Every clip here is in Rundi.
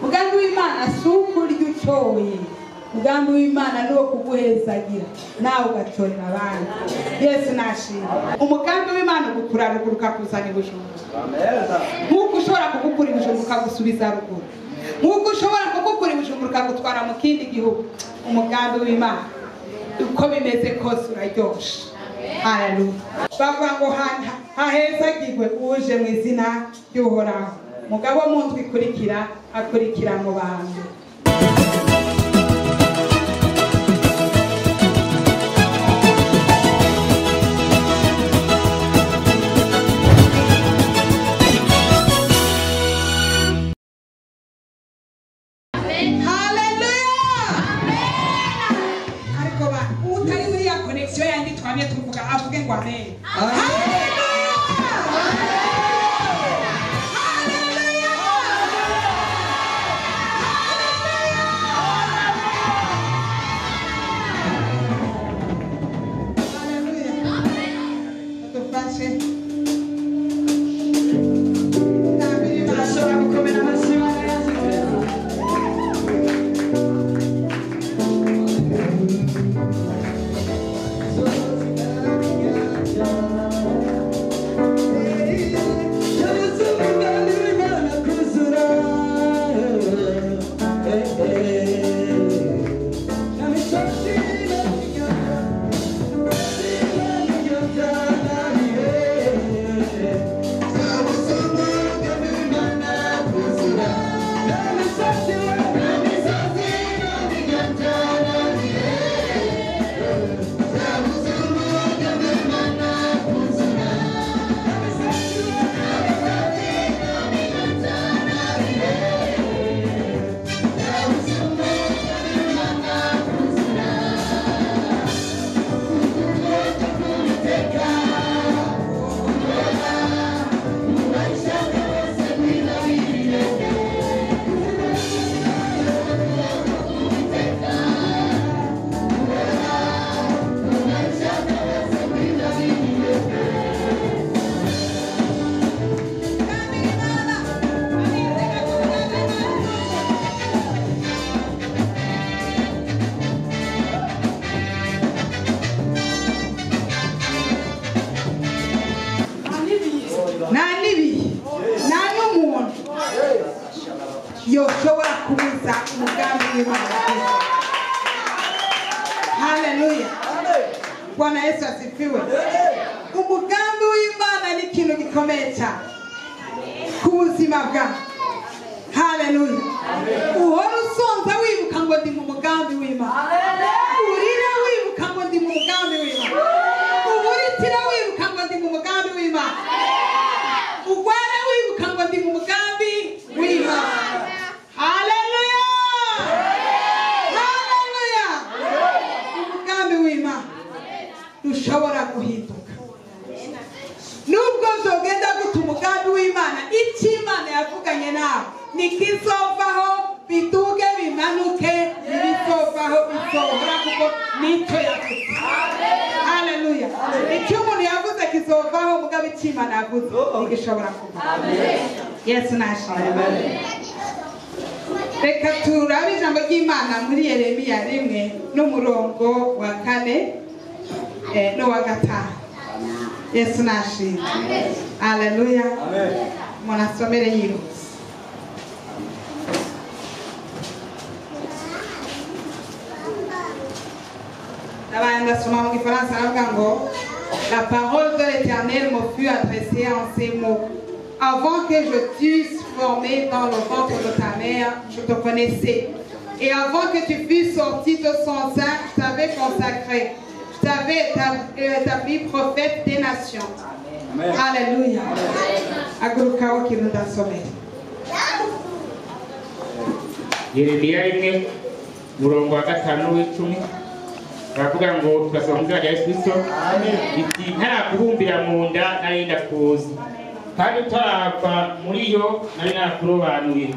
Umugambi w'Imana si ukurya ucoye. Umugambi w'Imana ni uwo kuguhezagira nawe ugacorera abandi. Yesu nashimwe. Umugambi w'Imana ugukura ruguru ukakuzana i Bujumbura. Nk'uko ushobora kugukura i Bujumbura ukagusubiza ruguru, nk'uko ushobora kugukura i Bujumbura ukagutwara mu kindi gihugu. Umugambi w'Imana uko bimeze kose uraryoshe. Haleluya. Bavuga ngo hahezagirwe uje mu izina ry'Uhoraho. Mugabo mu ndwi ikurikira akurikira mu bantu. Yoshobora kubuza umugambi w'Imana. Haleluya. Bwana Yesu asifiwe. Umugambi w'Imana ni ikintu gikomeye cyane ku buzima bwawe. Haleluya. Uhora usonza wibuka ngo ndi mu mugambi w'Imana. Urira wibuka ngo ndi mu mugambi w'Imana. Uburitira wibuka ngo ndi mu mugambi w'Imana. Ugwara wibuka ngo ndi mu mugambi w'Imana. Haleluya. Haleluya. Umugambi w'Imana ushobora guhinduka. Nubwo zogenda guta umugambi w'Imana, icyo Imana yavuganye nawe nikizovaho biduge bimanuke, ibizovaho bizohora kuko nicyo yavuze. Haleluya. Icyo umuntu yavuze kizovaho, mugabo icyo Imana yavuze ntigishobora kuva. Yesu nashimwe. Reka turabe ijambo ry'Imana muri Yeremiya 1 n'umurongo wa 4 n'uwa 5. Yesu nashimwe. Haleluya. Umuntu asomere yihuse. La parole de l'Éternel me fut adressée en ces mots. Avant que je t'eusse formé dans le ventre de ta mère, je te connaissais. Et avant que tu fusses sorti de son sein, je t'avais consacré. Je t'avais établi prophète des nations. Amen. Alléluia. Agurukaho kirunda somere. Yeremiya 1 murongo wa 5 w'icumi baravuga ngo turasaba mu izina rya Yesu Kristo. Iti ntarakubumbira mu nda nari ndakuzi, kandi utarava muri yo nari narakurobanuye,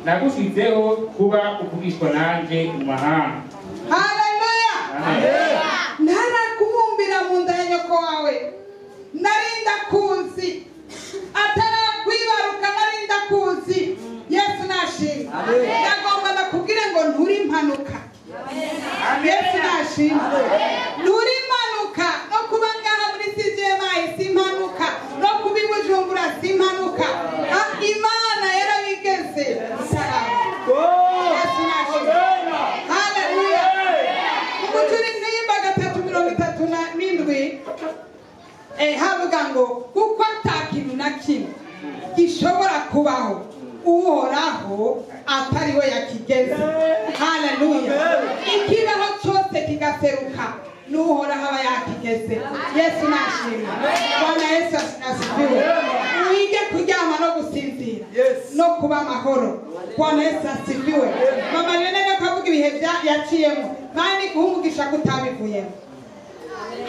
nagushyizeho kuba uvugishwa nanje mu mahanga. Haleluya. Ntarakubumbira mu nda ya nyoko wawe nari ndakuzi, atarakwibaruka nari ndakuzi. Yesu nashimwe. Ndagomba ndakubwire ngo nturi impanuka. Yesu nashimwe. Nturi impanuka no kuba ngaha muri CGMI si impanuka, no kuba i Bujumbura si impanuka. Imana yarabigeze. Yesu nashimwe. Haleluya. Umucuri nimba 3:37 havuga ngo kuko ata kintu na kimwe gishobora kubaho Uhoraho atari we yakigeze. Haleluya. Ikibaho cyose kigaseruka n'Uhoraho aba yakigeze. Yesu nashimwe. Bwana Yesu asifiwe. Wige kuryama no gusinzira no kuba amahoro. Bwana Yesu asifiwe. Mama rero akavuga ibihe yaciyemo, kandi guhumugisha kutabivuyemo.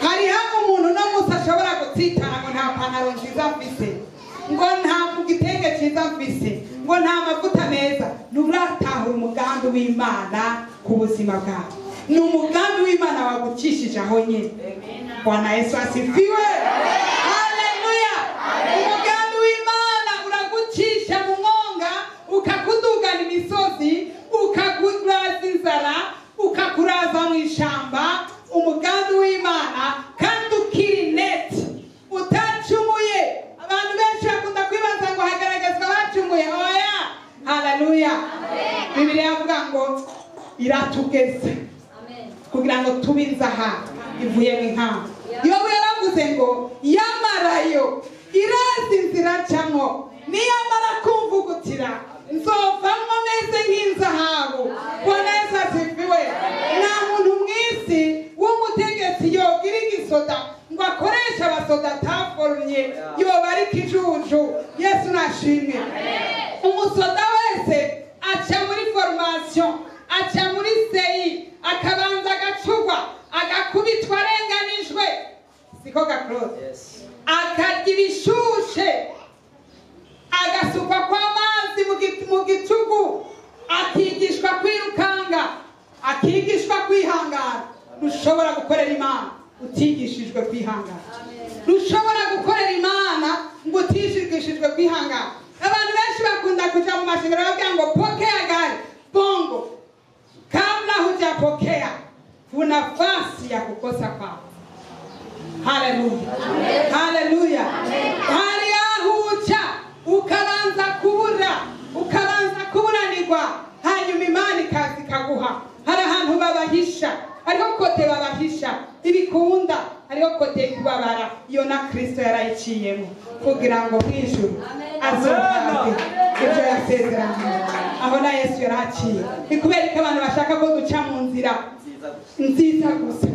Hariho umuntu no musa ashobora gutsitara ngo nta pantaro nziza mfise, ngo nta gitenge cyiza mfise, ngo nta mavuta meza. Nturatahura umugambi w'Imana ku buzima bwawe. Ni umugambi w'Imana wagukishije aho nyine. Bwana Yesu asifiwe. Haleluya. Umugambi w'Imana uragucisha mu mwonga, ukakudugana imisozi, ukakuraza inzara, ukakuraza mu ishamba. Umugambi w'Imana kandi ukiri net utacumuye. Abantu benshi bakunda kwibaza ngo hagaragazwa abacumuye. Oya. Haleluya. Bibiliya yavuga ngo iratugeze kugira ngo tube inzahabu ivuye mu inkamba. Yobu yaravuze ngo yamarayo irazi inzira ncamwo, niyamara kumvugutira nzovamwo meze nk'inzahabu. Bwana Yesu asifiwe. Nta muntu mw'isi w'umutegetsi yogira igisoda ngo akoreshe abasoda ataforumye, yoba ari ikijuju. Yesu nashimwe. Umusoda wese aca muri formation, aca muri seyi, akabanza agacugwa, agakubitwa arenganijwe, siko gaclose, akarya ibishushe, agasukwa kw'amazi mu gicugu, akigishwa kwirukanga, akigishwa kwihangana. Ntushobora gukorera Imana utigishijwe kwihangana. Ntushobora gukorera Imana ngo utigishijwe kwihangana. Abantu benshi bakunda kuja mu mashengero bavuga ngo pokea gari bongo. Kabla hujapokea kuna nafasi ya kukosa kwako. Haleluya. Haleluya. Hari ahuca ukabanza kubura, ukabanza kuburanirwa, hanyuma Imana ikaza ikaguha. Hari ahantu babahisha, hariho kote babahisha ibikunda, hariho kote kubabara. Iyo na Kristo yarayiciyemo kugira ngo mwijuru azohabwe ibyo yasezeranye. Aho na Yesu yaraciye. Ni kubera ko abantu bashaka ko duca mu nzira nziza gusa,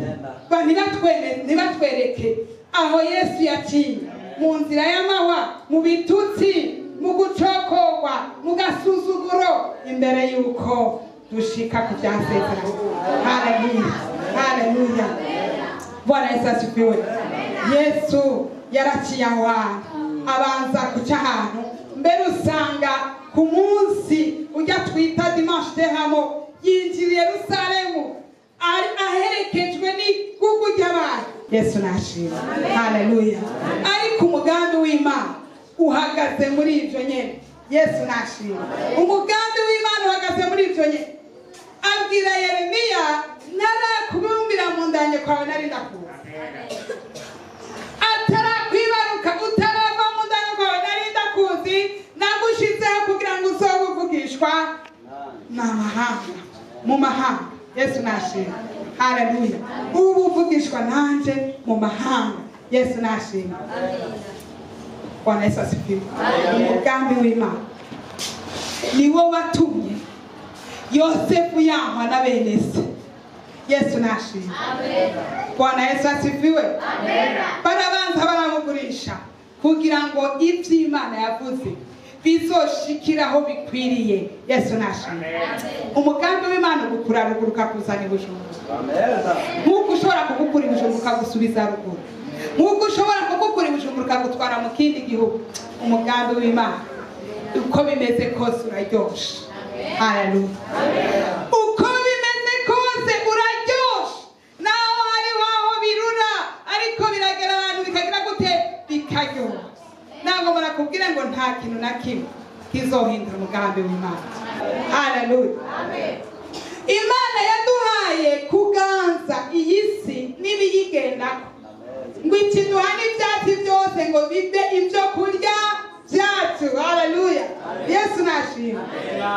ntibatwereke aho Yesu yaciye, mu nzira y'amahwa, mu bitutsi, mu gucokogwa, mu gasuzuguro, imbere y'uko dushika ku byasezeranye. Haleluya. Haleluya. Bwana Yesu asifiwe. Yesu yaraciye aho hantu, abanza kuca ahantu mbere usanga ku munsi ujya twita dimanche de hamo, yinjiriye Yerusalemu aherekejwe n'igugu ry'abantu. Yesu nashimwe. Haleluya. Ariko umugambi w'Imana uhagaze muri ibyo nyene. Yesu nashimwe. Umugambi w'Imana uhagaze muri ibyo nyene. Abwira Yeremiya, narakubumbira mu ndanye kwawe nari ndakuzi, atarakwibaruka utarava mu ndanye kwawe nari ndakuzi, nagushizeho kugira ngo uzobe uvugishwa n'amahanga, mu mahanga. Yesu nashimwe. Haleluya. Ubu uvugishwa nanje mu mahanga. Yesu nashimwe. Bwana Yesu asifiwe. Umugambi w'Imana niwo watumye Yosefu yahwa na bene se. Yesu nashimwe. Bwana Yesu asifiwe. Barabanza baramugurisha kugira ngo ivy'Imana yavuze bizoshikiraho bikwiriye. Yesu nashimwe. Umugambi w'Imana ugukura ruguru ukakuzana i Bujumbura. Nk'uko ushobora kugukura i Bujumbura ukagusubiza ruguru, nk'uko ushobora kugukura i Bujumbura ukagutwara mu kindi gihugu, umugambi w'Imana uko bimeze kose uraryoshe. Haleluya. Uko bimeze kose uraryoshe. Naho hariho aho birura, ariko biragera ahantu bikagira gute? Bikaryoha. Ntabwo barakubwira ngo nta kintu na kimwe kizohindura umugambi w'Imana. Haleluya. Haleluya. Imana yaduhaye kuganza iyi si n'ibiyigendako, ngo ikiduha n'ibyatsi byose ngo bibe ibyo kurya byacu. Haleluya. Yesu nashimwe.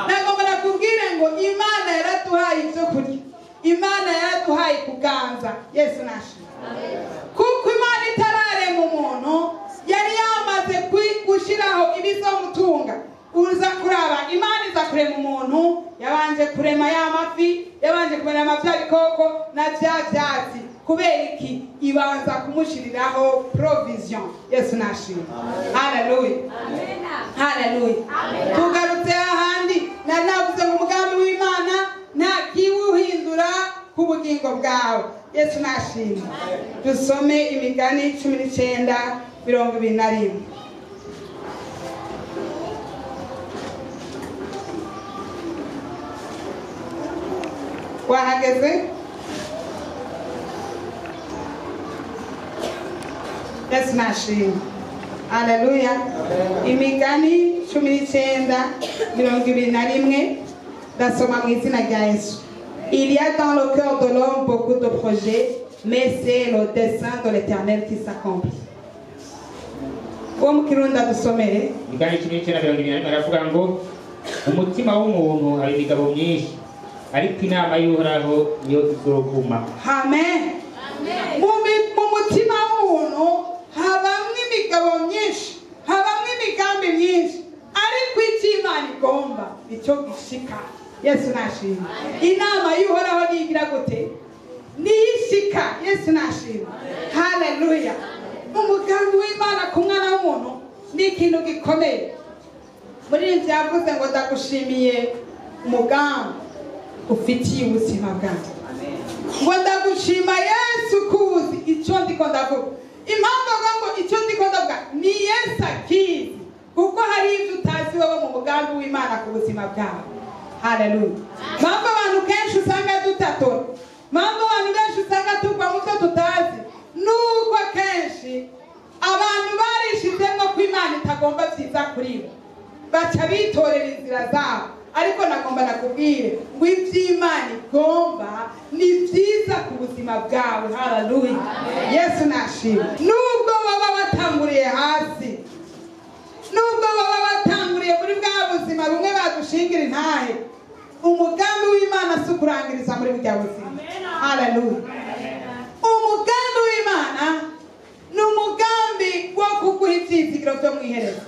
Nagomba nakubwire ngo Imana yaraduhaye ibyo kurya, Imana yaraduhaye kuganza. Yesu nashimwe. Kuko Imana itararema umuntu yari yamaze gushyiraho ibizomutunga. Uza kuraba Imana iza kurema umuntu, yabanje kurema ya mafi, yabanje kurema bya bikoko na bya byatsi. Kubera iki? Ibanza kumushiriraho provision. Yesu nashimwe. Haleluya. Haleluya. Tugarutse ahandi nanavuze ngo umugambi w'Imana nta kiwuhindura ku bugingo bwawe. Yesu nashimwe. Dusome Imigani 19:21. Wahageze? Yesu nashimwe. Haleluya. Imigani 19:21, ndasoma mu izina rya Yesu. Il y a dans le cœur de l'homme beaucoup de projets, mais c'est le dessein de l'Éternel qui s'accomplit. Uwo mu Kirundi adusomere. Imigani 19:21 aravuga ngo umutima w'umuntu hari imigabo myinshi, ariko inama y'Uhoraho niyo izoguma. Amen. Mu mutima w'umuntu habamwo imigabo myinshi, habamwo imigambi myinshi, ariko icyo Imana igomba nicyo gishika. Yesu nashimwe. Inama y'Uhoraho nigira gute? Niyishika. Yesu nashimwe. Haleluya. Umugambi w'Imana ku mwana w'umuntu ni ikintu gikomeye. Muri iyi yavuze ngo ndagushimiye umugambi ufitiye ubuzima bwanjye. Ngo ndagushima Yesu kuzi icyo ndiko ndavuga. Impamvu avuga ngo icyo ndiko ndavuga ni Yesu akizi, kuko hari ibyo utazi wowe mu mugambi w'Imana ku buzima bwawe. Haleluya. Mpamvu abantu kenshi usanga dutatora, mpamvu abantu benshi usanga tugwa mu byo tutazi, nuko kenshi abantu barishizemo ko Imana itagomba byiza kuri bo, baca bitorera inzira zabo. Ariko nagomba nakubwire ngo iby'Imana igomba ni byiza ku buzima bwawe. Haleluya. Yesu nashimwe. Nubwo baba batanguriye hasi, nubwo baba batanguriye muri bwa buzima bumwe badushingira intahe, umugambi w'Imana si ukurangiriza muri bwa buzima. Haleluya. Umugambi w'Imana ni umugambi wo kuguha ibyizigiro byo mu iherezo.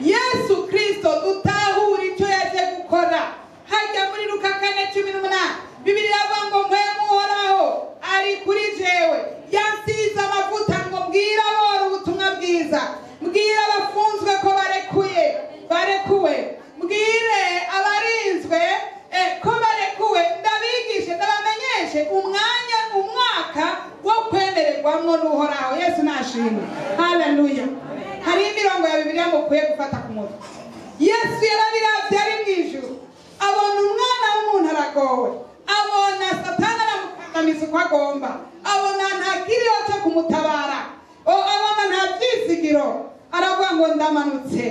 Yesu Kristo dutahura icyo yaje gukora. Hajya muri Luka 4:18, Bibiliya iravuga ngo mpwemu Uhoraho ari kuri jewe, yansize amavuta ngo mbwire aboro ubutumwa bwiza, mbwire abafunzwe ko barekuye, barekuwe, mbwire abarinzwe ko barekuwe, ndabigishe ndabamenyeshe umwanya umwaka wo kwemererwamwo n'Uhoraho. Yesu nashimwe. Haleluya. Hari imirongo ya Bibiliya mukwiye gufata ku mutwe. Yesu yarabiravye ari mu ijuru, abona umwana w'umuntu aragowe, abona Satani aramukandamiza uko agomba, abona nta kiriho cyo kumutabara, abona nta byizigiro, aravuga ngo ndamanutse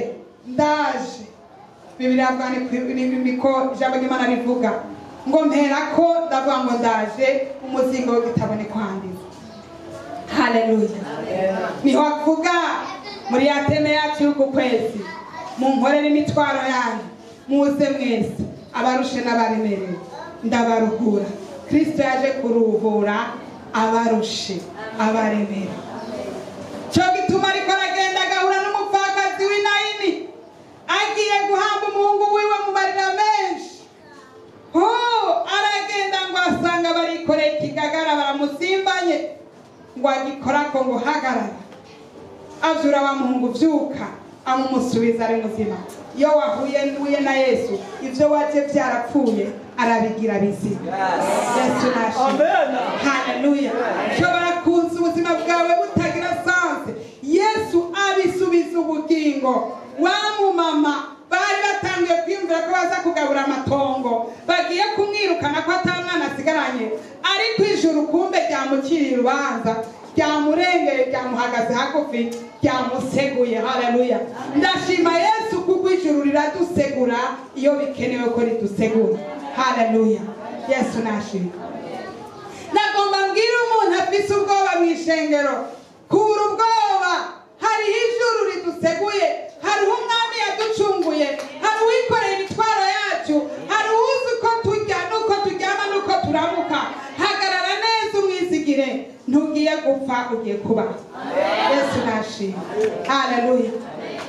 ndaje. Bibiliya niko ijambo ry'Imana rivuga ngo mperako ndavuga ngo ndaje, umuzingo w'igitabo ni kwanditse. Haleluya. Niho avuga muri ya teme yacu y'uku kwezi, munkorere imitwaro yanyu, muze mwese abarushe n'abaremerewe, ndabaruhura. Kristo yaje kuruhura abarushe abaremerewe. Cyo gituma ariko aragenda agahura n'umupfakazi w'i Nayini, agiye guhamba umuhungu wiwe mu marira menshi. Aragenda ngo asanga barikoreye ikigagara baramusimbanye, ngo agikorako ngo hagarara. Avyura wa muhungu vyuka, amumusubiza ari muzima. Iyo wahuye nduye na Yesu, ivyo waje byarapfuye arabigira bizima. Yesu nashimwe. Haleluya. Shobora kunza ubuzima bwawe butagira sanse, Yesu abisubiza ubugingo. Wa mumama bari batangiye kwiyumvira ko baza kugabura amatongo, bagiye kumwirukana ko atamwana asigaranye, ariko ijuru kumbe ryamukiriye urubanza, ryamurengeye, ryamuhagaze hagufi, ryamuseguye. Haleluya. Ndashima Yesu kuko ijuru riradusegura iyo bikenewe ko ridusegura. Haleluya. Yesu nashimwe. Nagomba mbwira umuntu afise ubwoba mu ishengero, kura ubwoba. Hariho ijuru riduseguye, hariho umwami yaducunguye, hari uwikoreye imitwaro yacu, hari uwuzi uko turya n'uko turyama n'uko turamuka. Hagarara neza umwizigire, ntugiye gupfa, ugiye kubaho. Yesu nashimwe. Haleluya.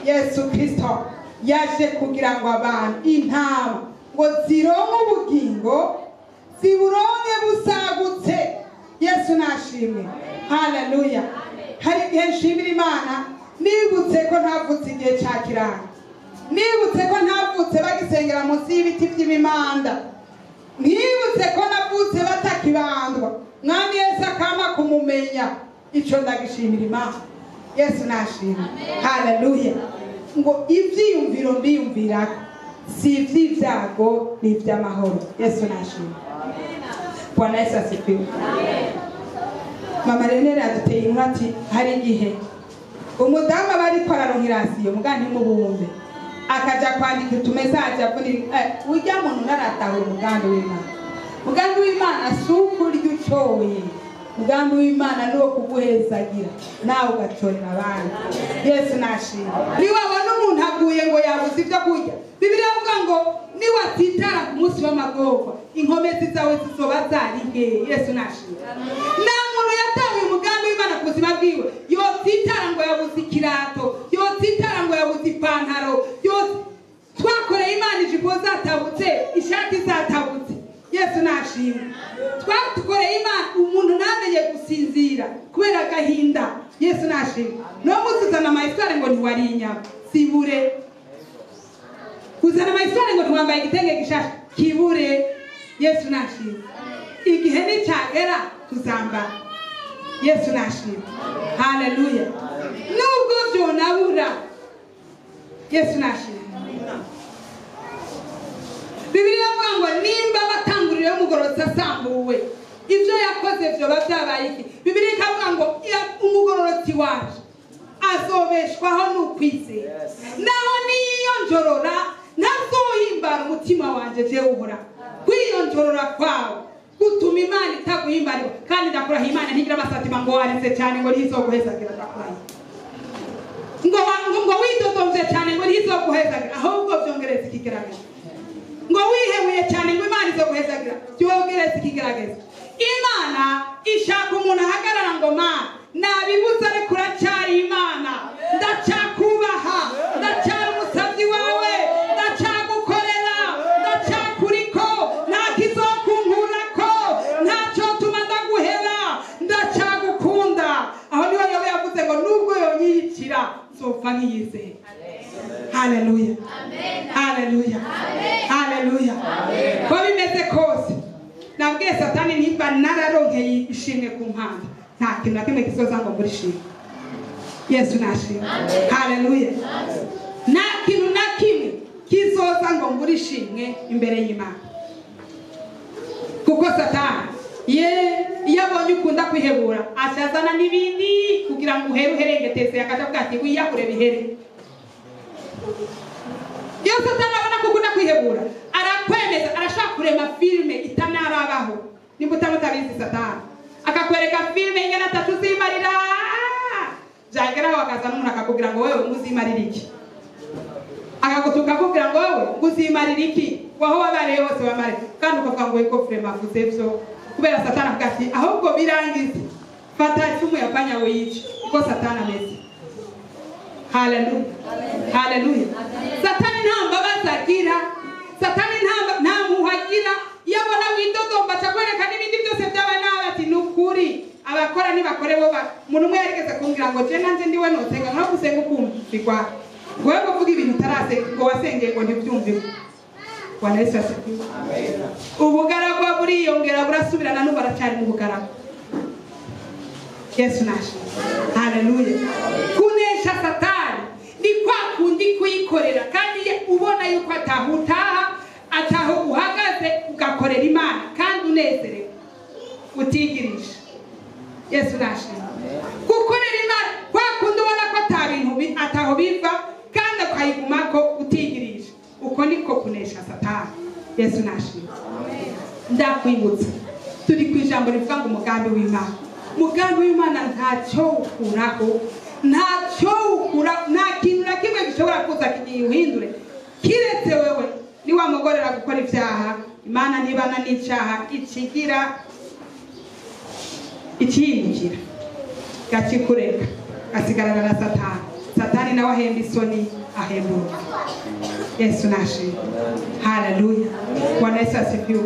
Yesu Kristo yaje kugira ngo abantu, intama, ngo zironke ubugingo, ziburonke busagutse. Yesu nashimwe. Haleluya. Hari igihe nshimira Imana nibutse ko ntavutse igihe cya kiranga, nibutse ko ntavutse bagisengera munsi y'ibiti by'imimanda, nibutse ko navutse batakibandwa. Mwami Yesu akama kumumenya, ico ndagishimira Imana. Yesu nashimwe. Haleluya. Ngo ivyiyumviro mbiyumvirako si ivy'ibyago, ni ivy'amahoro. Yesu nashimwe. Bwana Yesu asifiwe. Mama Renere aduteye inkuru ati hari igihe umudamu aba ariko araronka irasiyo muga ntimubumbe, akaja kwandika utumesaje avunira urya muntu naratahura umugambi w'Imana. Umugambi w'Imana si ukurya ucoye, umugambi w'Imana ni uwo kuguhezagira nawe ugacorera abandi. Yesu nashimwe. Niwabona umuntu aguye ngo yabuze ibyo kurya, Bibiliya ivuga ngo niwatitara ku munsi w'amagorwa inkomezi zawe zizoba zari hehe? Yesu nashimwe. Nta muntu yatawe umugambi w'Imana ku buzima bwiwe yotsitara ngo yabuze ikirato, yotsitara ngo yabuze ipantaro, twakoreye Imana ijipo zatabutse, ishati zatabutse. Yesu nashimwe. Twakoreye Imana umuntu ntamenye gusinzira kubera agahinda. Yesu nashimwe. No munsi uzana amayisare ngo ntiwariye inyama, sibure. Uzana amayisare ngo ntiwambaye igitenge gishasha, kibure. Yesu nashimwe. Igihe nicyagera tuzambara. Yesu nashimwe. Haleluya. Nubwo byonabura, Yesu nashimwe. Bibiliya ivuga ngo nimba abatanguriro y'umugororotsi asambuwe, ibyo yakoze vyoba byabaye iki? Bibiliya ikavuga ngo umugororotsi wacu azobeshwaho n'ukwizera. Naho niyonjorora ntazohimbara umutima wanje jewe Uhoraho. Kwiyonjorora kwawe gutuma Imana itaguhimbarira. Kandi ndakurahiye Imana ntigira amasatima ngo warize cyane ngo ntizoguhezagira. Ndakurahiye ngo widodomvye cyane ngo ntizoguhezagira, ahubwo vyongereza ikigeragezo. Ngo wihebuye cyane ngo Imana izoguhezagira, byongereza ikigeragezo. Imana ishaka umuntu ahagarara ngo Mana nabibuze ariko uracyari Imana, ndacyakubaha, ndacyari umusavyi wawe, ndacyagukorera, ndacyakuriko, nta kizokunkurako, ntacyotuma ndaguhera, ndacyagukunda. Aho niho Yobu yavuze ngo nubwo yonyiyicira nzopfa nkiyizeye. Haleluya. Haleluya. Haleluya. Ko bimeze kose, nabwiye Satani nimba nararonkeye ishimwe ku mpanda, nta kintu na kimwe kizoza ngo mbure ishimwe. Yesu nashimwe. Haleluya. Nta kintu na kimwe kizoza ngo mbure ishimwe imbere y'Imana. Kuko Satani ye iyo abonye ukunda kwihebura ashazana n'ibindi kugira ngo uhere uherengeteze, akaja avuga ati wiyakure bihere. Iyo Satani abona ko ukunda kwihebura arakwemeza, arashaka kurema filime itanarabaho. Nimba utamutabizi Satani akakwereka filime ingana atatu zimarira, byageraho akaza n'umuntu akakubwira ngo wewe nguzimarira iki, akagutuka akakubwira ngo wewe nguzimarira iki, waho wabareye hose bamare, kandi ukavuga ngo eko frema avuze byo. Kubera Satani avuga ati ahubwo birangize, fata icumu yapanya wiyice, uko Satani ameze. Haleluya. Haleluya. Satani nta mbabazi agira, Satani nta mpuhwe agira. Iyo abona widodomba akakwereka n'ibindi byose byabaye nabi ati ni ukuri abakora ntibakore bo. Umuntu umwe yarigeze kumbwira ngo je nanje ndiwe nosenga nko gusenga ukumvirwa, wewe uvuga ibintu utarasenga ngo wasengeye ngo ntibyumvirwe. Bwana Yesu asifiwe. Ubugaragwa buriyongera burasubirana n'ubu aracyari mu bugaragwa. Yesu nashimwe. Haleluya. Kunesha Satani ni kwa kundi kuyikorera, kandi ubona yuko atahutaha, ataho uhagaze ugakorera Imana kandi unezerewe utigirisha. Yesu nashimwe. Gukorera Imana kwa kundi ubona ko ata bintu ataho biva kandi ukayigumako utigirisha, uko niko kunesha Satani. Yesu nashimwe. Ndakwibutsa, turi ku ijambo rivuga ngo umugambi w'Imana. Umugambi w'Imana ntacyo ukuraho, ntacyo ukura, nta kintu na kimwe gishobora kuza kigiwuhindure kiretse wewe. Niwamugorera gukora ibyaha, Imana nibana n'icyaha, ikigira ikiyindukira gakikureka, gasigarana na Satani. Satani nawe ahemba isoni, ahemba urupfu. Yesu nashimwe, haleluya! Bwana Yesu asifiwe.